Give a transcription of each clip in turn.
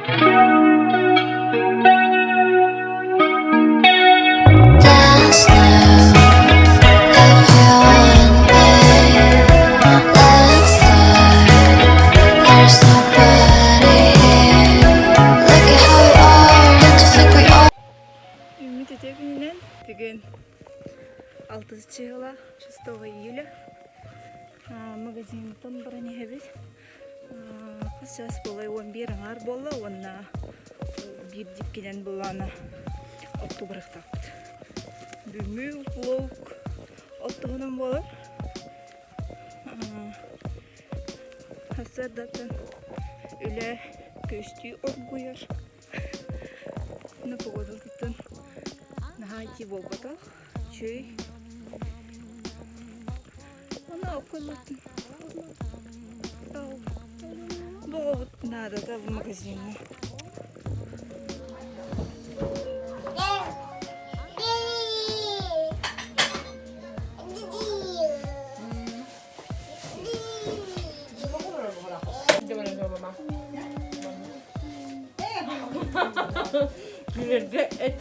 Dance now if you want me. Let's start. There's nobody here. Look at how we are. Don't you think we are? Үүммүт үтүө күнүнэн бүгүн алтыс чыһыла 6 июля магазинтан баран иһэбит. Хас чаас буолай 11 аҥаар буолла уонна биир диккинэн былаана оттуу барыахтаахпыт. Бүгүҥҥү влог от туһунан буолар. Сарсыардаттан үлэ күөстүү оргуйар. Ну, погодатыттан наһаа итии буолбатах. Үчүгэй. Аны окколлоттун. Боҕобут наадата бу магазиҥҥа. Күлэргэ эт.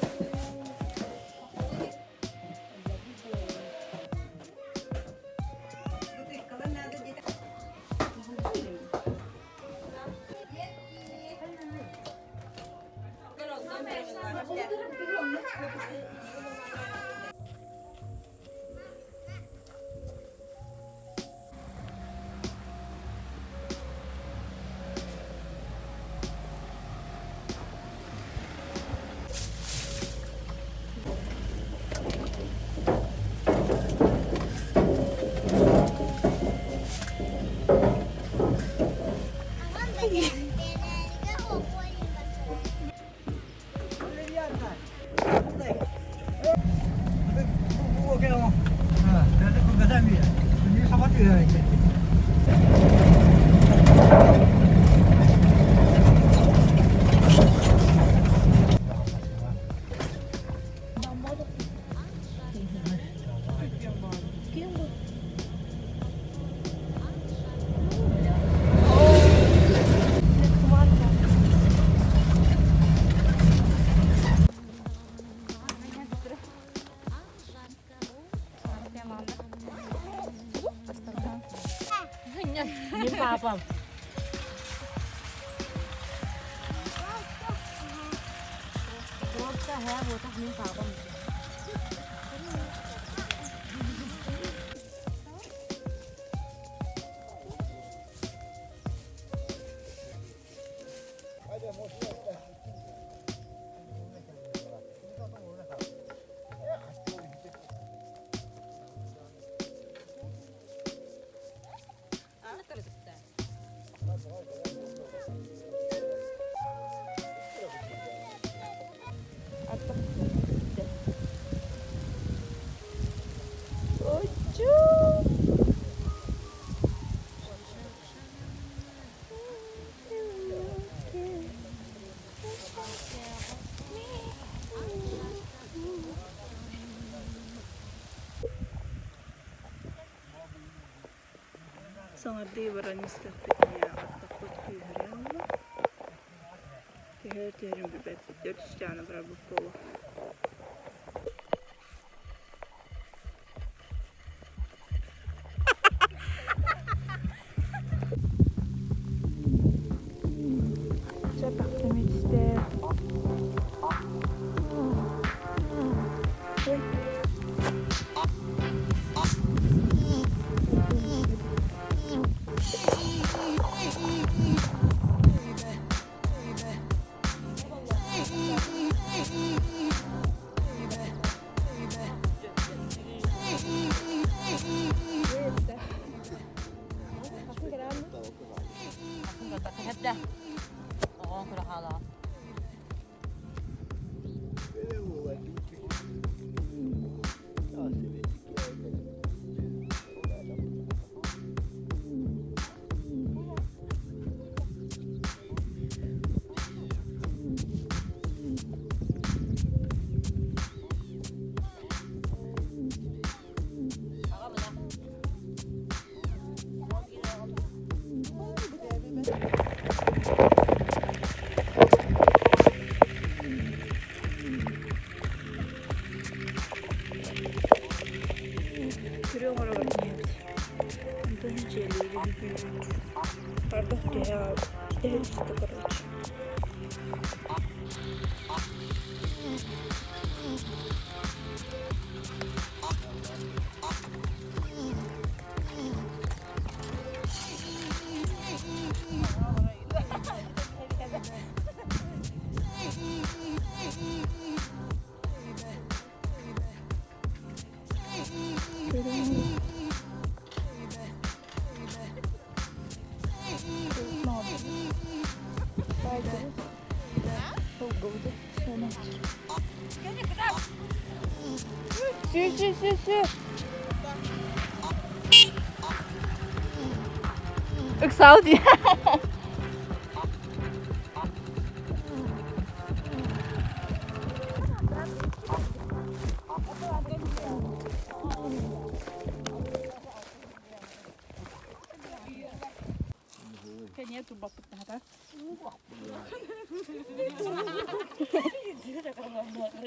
Мин папам. Мин папам. Саҥардыы баран истэхпитинэ аттахпыт күүһүрэ ылла. Төһө түһэрин билбэппит, төрт үстэҕинэ барарбыт буолуо. Чэ, тахсым истэ. Ой. Олоргобут Сүү сүү сүү сүү. Ыксал дии. Кэние турбаппыт наһата. 잊고 살았던 게 너무 많은데 나를 보내만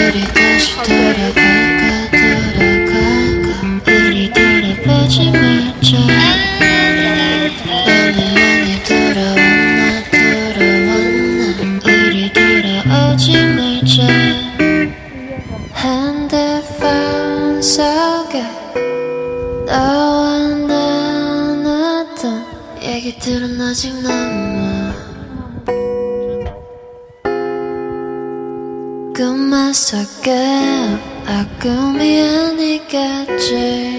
우리 다시 돌아갈까 돌아갈까 우리 돌아보지 말자 너무 많이 돌아왔나 돌아왔나 우리 돌아오지 말자 핸드폰 속에 너와 나눴던 얘기들은 아직 남아 꿈에서 깨 아, 꿈이 아니겠지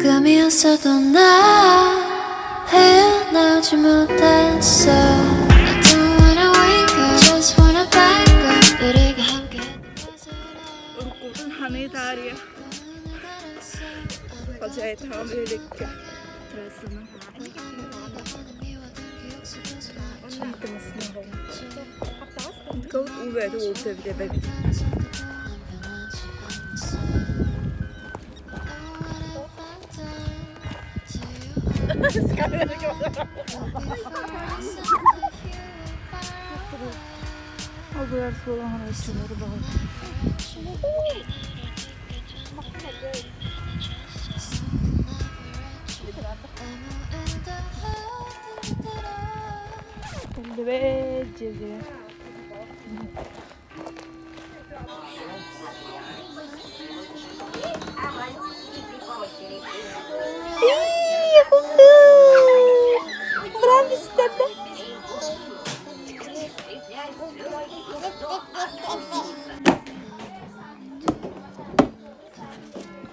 꿈이었어도 나 헤어나오지 못했어 I don't wanna wake up Just wanna back up 우리가 함께 했던 곳으로 Уруккутун ханы таарыйа. Хозяйка үлеккэ. Трассаны. Кол уведу ултевде бэбит. Обуяр суолаҥар оччолору баҕар. Кэллибэт дьиэлэрэ.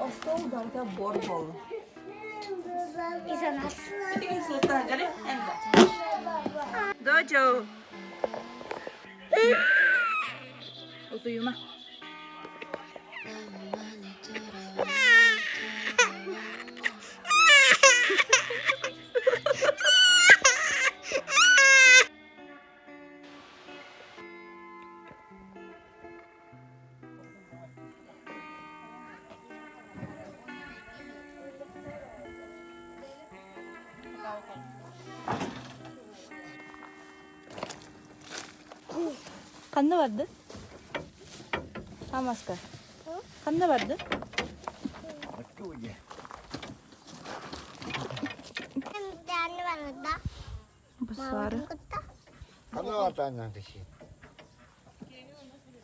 Остуол барыта буор буолла. Дочо. Утуйума. Ханна барды? Хамаска. Ханна барды? Бусары.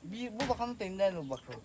Bir bu bakanı teminden o bakalım.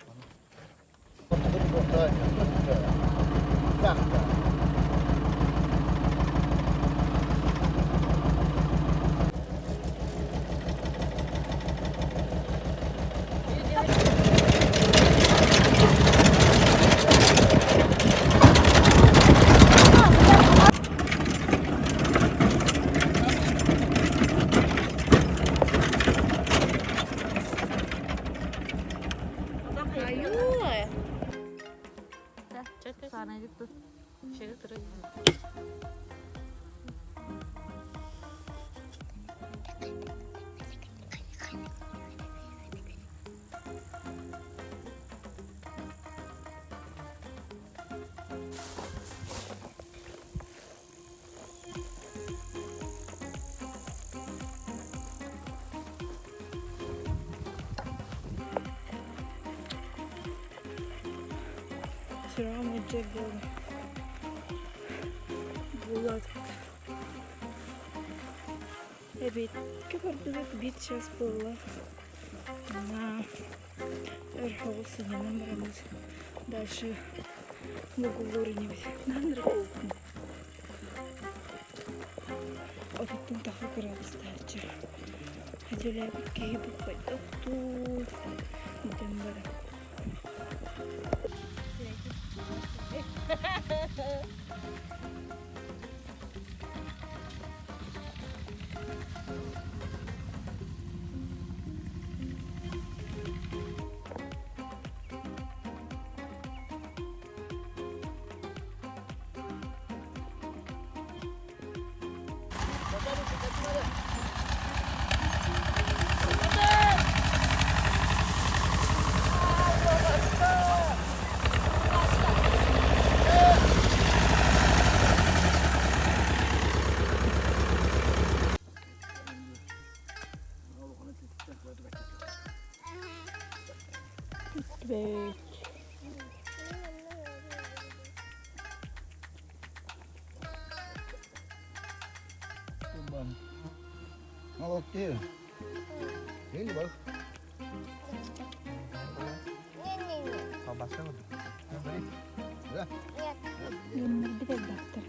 Сүрэҕим ыалдьар буолла. Буолаат Эбиэккэ бардыбыт биир чаас буолла. Уонна өр соҕус сынньанан бараммыт дальше бугуллуур инибит. Наһаа эрэ буолбутум. Отуттан тахса кыраадыстааччы. Хадьалаабыт киһи буккайдах дуу бүтэн баран. Бэт. Молодцы. Или бак. Колбаса Да? Дьоннорбут элбэхтэр.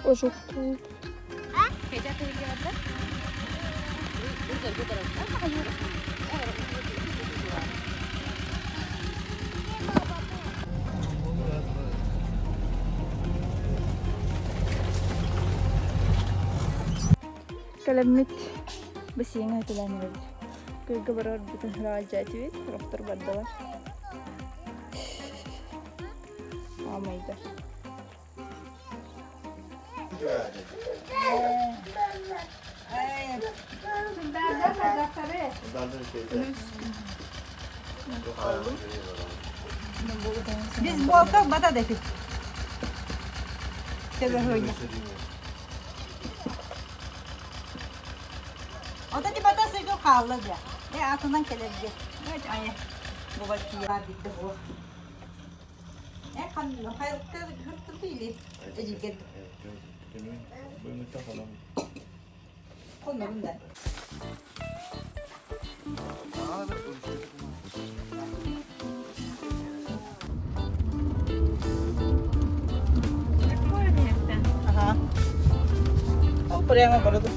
Ожоктуу. Кэлэммит бассейҥҥа үтэлээн эрэбит. Күөлгэ барарбытын ыраалдьаатыбыт, сорохтор бардылар. Аамайдар. Biz bolta bata dedik. Төбөһүнэ. Ото ти бата сыгы хаалла дьэ. Э атынан кэлэргэ. Ай бу битте бу. Э хан хайрыкка хыртырды или эжиген. Конорун да. Ага. Ол прямо барады.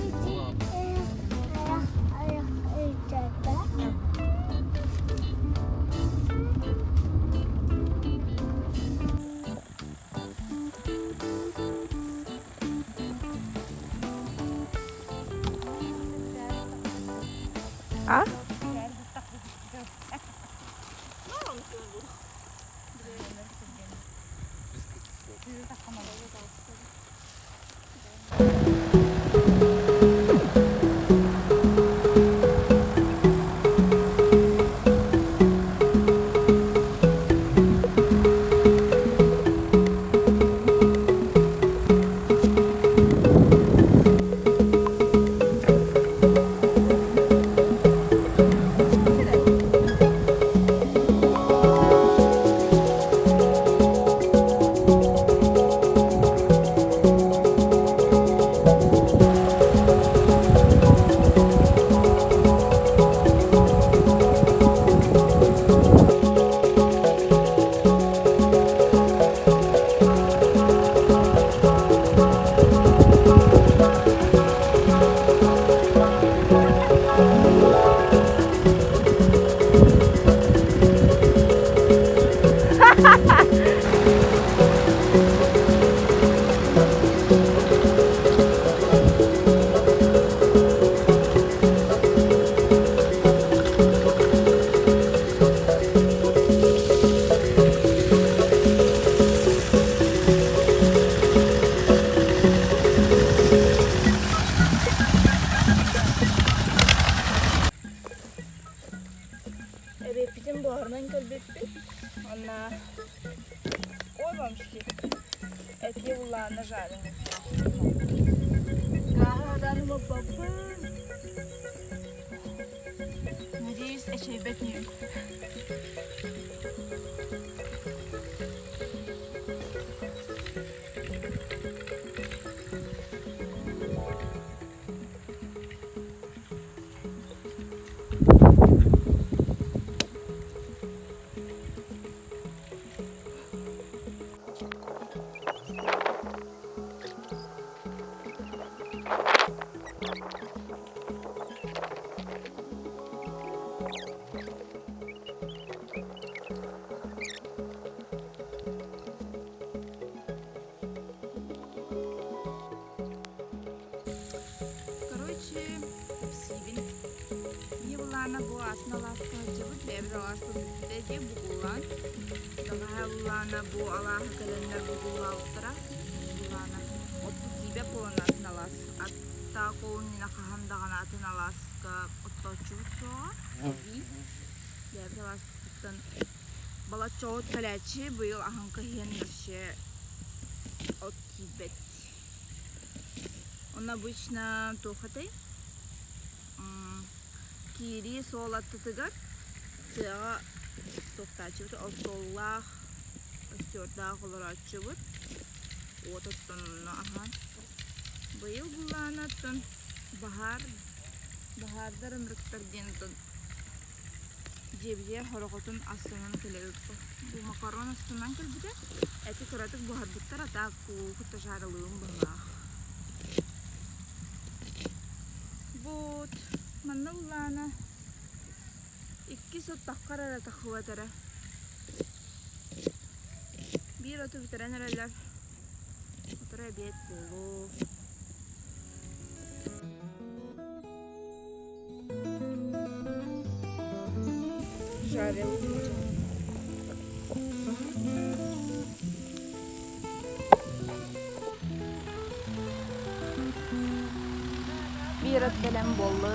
А? Короче, кэпсиибин. Ийэ былаана бу атын алааска сылдьыбыт, бэйэбит алааспыт бүттэ дии бугуллаан. Бэҕэһээ былаана бу алааһы кэлэннэр бугуллаабыттара. Былаана оттук тиийбэт буолан атын алаас. Аттаах ол иннинэ хаһан даҕаны атын алааска оттооччубут суоҕа. Эбии. Бэйэбит алааспытыттан балачча от кэлээччи, быйыл аһыҥка иһэн вообще от тиийбэт. Он обычно туох этэй? Киирии суол аттытыгар тыаҕа туохтааччыбыт, остуоллаах, остуордаах олорооччубут. Уот оттон онно аһаан. Быйыл буллаҕына оттон баһаар, баһаардар ынырыктар диэн оттон дьиэбитигэр хорохотун астанан кэлэбит. Бу макарон астанан кэлбитэ. Эти кыратык буһарбыттар, а так кытта жарылыым быһыылаах. Вот, манна буллаҕына икки сыл таххар эрэ таххыбат эрэ. Биир оту бүтэрэн эрэллэр. Утары эбиэт буолуо. Жарил. Биир от бэлэм буолла.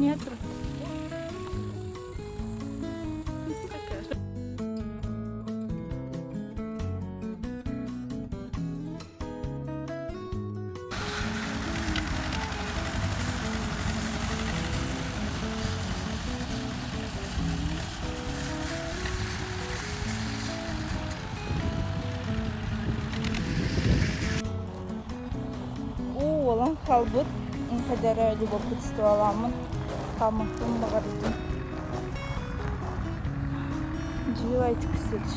Нет. Уу уолан хаалбыт эдэрэ любопытстволааммын хаамыахпын баҕардым. Дьиэлайтик сыч.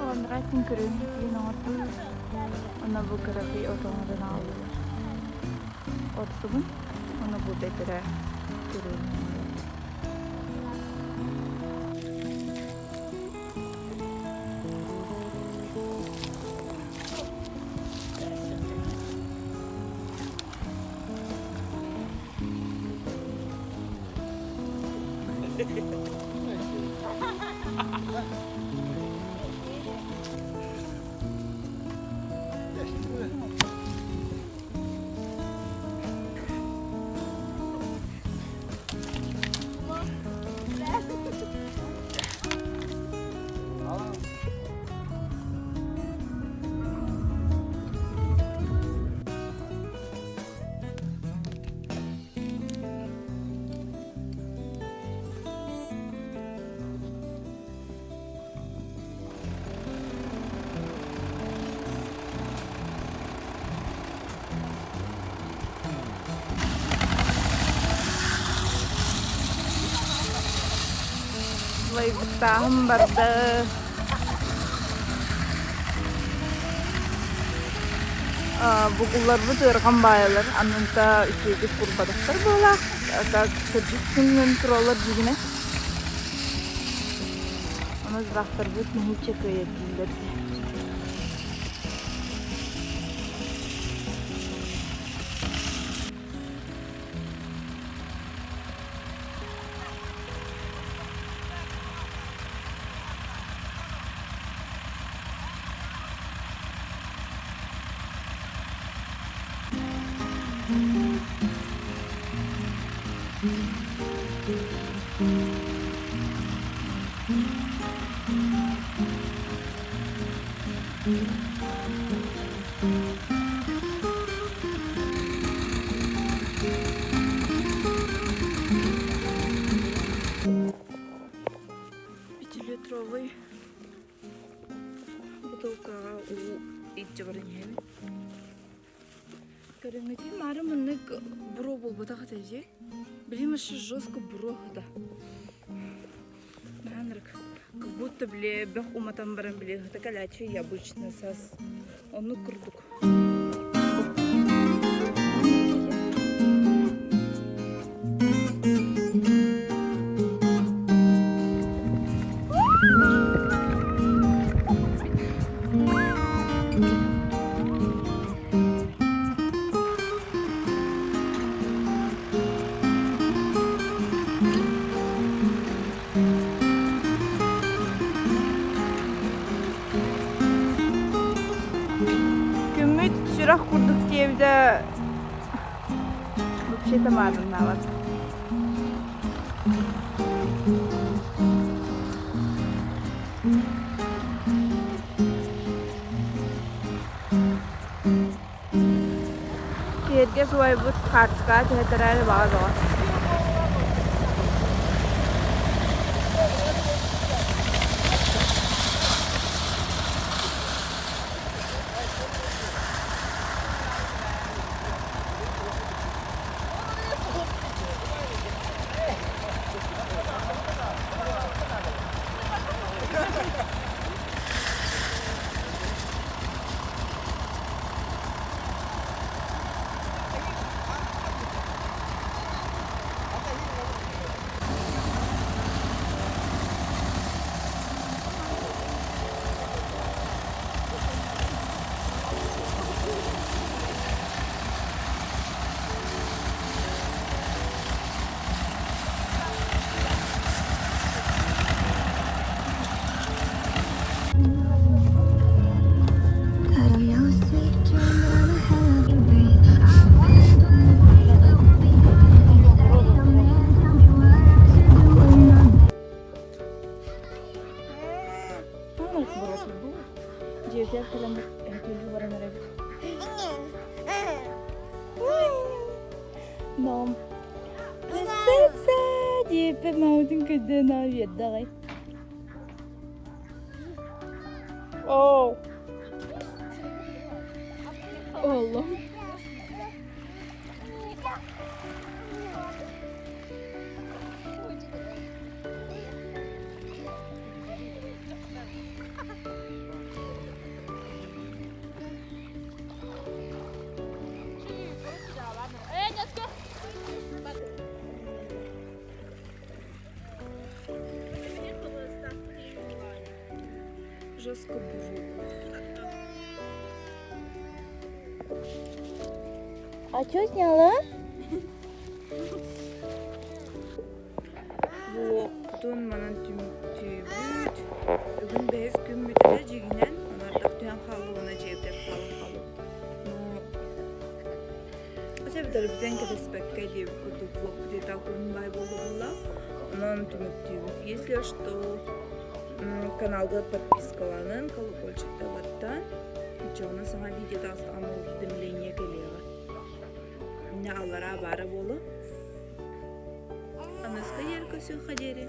Олондрайтын көрүҥ диэн оҥордум. Онно бу кыракый от оҥорон аҕаллылар. Оттубун, ону бу бэтэрэ көрүҥ. Сылайбыттааһым барда. Бугулларбыт ыарахан баайалар аннынта үчүгэйдик курбатахтар буолаах. Так төрдүс күнүнэн тураллар дьигинэ. Ону тракторбыт нэһииччэ кыайар дииллэр. Пятилитровый бутылкаҕа уу илдьэ баран иһэбин. Көрүҥҥүтүн маары маннык буруо буолбатах этэ дии. Билим вообще жестко буруо да. Наанырык. Как будто бile бөх уматан баран бile ыһыта кэлээччи обычно сас. Оннук курдук. Күммүт сүрэх курдук диэбитэ вообще-то маарыннаабат. Киэргэ суойбут хаартыскаҕа түһэтэрээри баҕа бөҕө. Дьиэтигэр кэлэн өтүүлүү баран эрэбит. Мам, принцесса диэппит маамытын көрдөөн аа үөрдэ аҕай. Оо. Oğlum. Жестко А что сняла? Влогтун манан түмүктүүбүт. Бүгүн бэһис күммүт этэ дьиҥинэн, онардах түһэн хааллыбына дьиэбитэр хаалан хааллыбыт. Но Эбэтэр кэтэспэккэ диэбит курдук влог где-то бай буолла Онон түмүктүүбүт. Если что, каналга подпискаланын, колокольчикта баттан, оччоҕуна саҥа видео таҕыстаҕына уведомление кэлиэҕэ. Иннэ аллараа баара буолуо. Аныска диэри көрсүөххэ диэри.